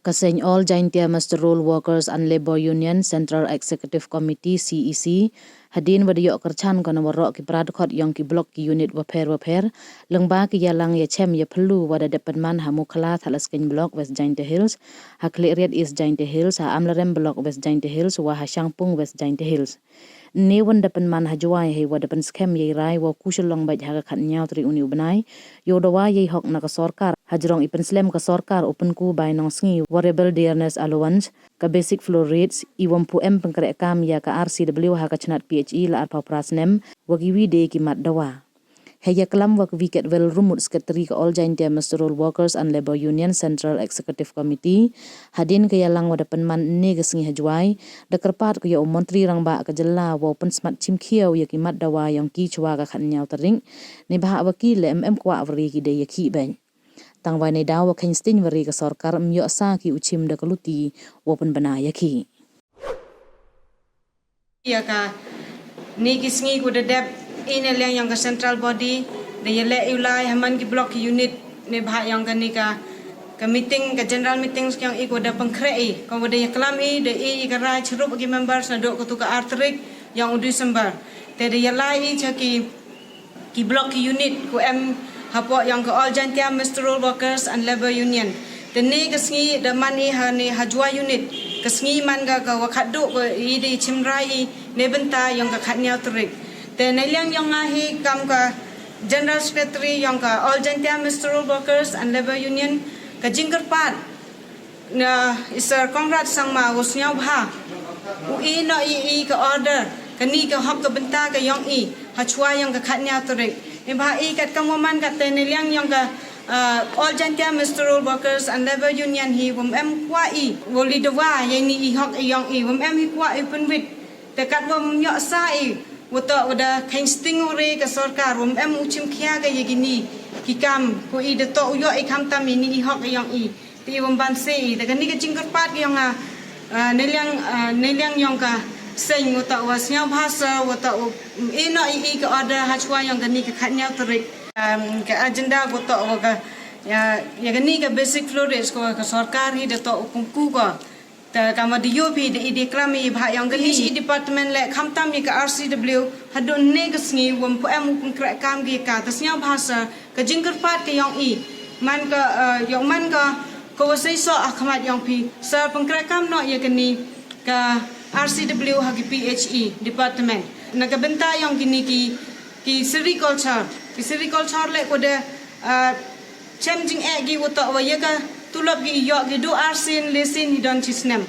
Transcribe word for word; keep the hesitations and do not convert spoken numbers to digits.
Ka seng All Jaintia Muster Roll Workers and Labour Union Central Executive Committee, C E C, hadien wa da yoh kyrchan ko na waroh ki para dkhot yong ki block ki unit wapher wapher, lyngba ki yalang yachem yaphylla wa da dep pynman ha Mukhla Thadlaskein Block, West Jaintia Hills, ha Khliehriat, East Jaintia Hills, ha Amlarem Block, West Jaintia Hills, wa ha Shangpung, West Jaintia Hills. Ynne wa da pynman ha Jowai hei wa da pynskhem yei rai wow ku shalong beit ha ka khatynñiaw tarik uni u bnai, yow dawa yei hok na ka sorkar, hajrong i pynslem ka sorkar u pynku bai nongsngi wa Rebel Dearness Allowance, ka basic floor rates, i wym pu em pynkrehkaam ya ka R C W ha ka chnat P H E la arphaw phra snem, wa kiwi de ki mat dawa. Hei yaklam wa ka V Ketwell Rymmut, Secretary ka All Jaintia Muster Roll Workers and Labour Union Central Executive Committee, hadien ka yalang wa da pynman ynne ka sngi ha Jowai, da kyrpad ko ya u Montri Rangbah ka jylla wow pynsmat chimkhia u ya ki mat dawa yong ki chwa ka khatynñiaw tarik, neibhah wa ki leh em em kwah wa re ki de ya ki beit. Tangwa neidaw wa kheiñ sting wa re ka sorkar, ym yoh sa ki u chim da ka luti wow pynbna ya ki. Ya kani ki sngi ko da dep, i neiliang yong ka central body da yaleh i u lai ha man ki block ki unit, neibhah yong kani ka, ka meeting, ka general meeting yong i ko da pynkhreh i, ko wa da yaklam i, da i ka rai chirup ki members nadooh katu ka ar tarik yong u December. Te da yalai i cha ki ki block ki unit ko em hapoh yong ka All Jaintia Muster Roll Workers and Labour Union. Te ynne ka sngi da man i ha ne ha Jowai unit. Ka sngi man ka ka wa khatduh ko i da chimrai i neibynta yong ka khatynñiaw tarik. Te neiliang yong nga hi kam ka General Secretary yong ka All Jaintia Muster Roll Workers and Labour Union, ka jingkyrpad na i Sir Conrad Sangma wow sngewbha u e noh i, i ka order, kani ka hok ka bynta ka yong i ha chwa yong ka khatynñiaw tarik. Neibhah i katkam wa man katte neiliang yong ka, ah, All Jaintia Muster Roll Workers and Labour Union hi wym em kwah i wow li dawa ya ini i hok i yong i, wym em i kwah i pynwit. Te katwa ym yoh sa i, wa toh wa da kheiñ sting u re ka sorkar, wym em u chimkhia ka ya kini ki kam ko i da toh u yoh i khamtam ini i hok i yong i. Te i wym ban se i, te kani ka jingkyrpad yong nga, ah, neiliang, ah, neiliang yong ka seng wa toh wa sngewbha sa, wa toh u e noh i, i ka order ha chwa yong kani ka khatynñiaw tarik. Am, ka agenda wa toh wa ka, ya, ya kani ka basic floor rates ko ka sorkar hi da toh u pynku ko. Te kam wa da yoh phi da i da yaklam i bha yong kani i department leh khamtam ya ka R C W, hadooh ynne ka sngi wym pu em u pynkrehkaam ki ya ka. Te sngewbha sa ka jingkyrpad ka yong i, man ka, eh, yong man ka, ka wa seisoh ha khmat yong phi, sa pynkrehkaam noh ya kani ka R C W ha ki P H E department. Na ka bynta yong kini ki, ki sericulture, ki sericulture leh ko da, eh, chem jingeh ki wa toh wa ya ka tulop ki yoh ki du arsien lesien hi don chi snem.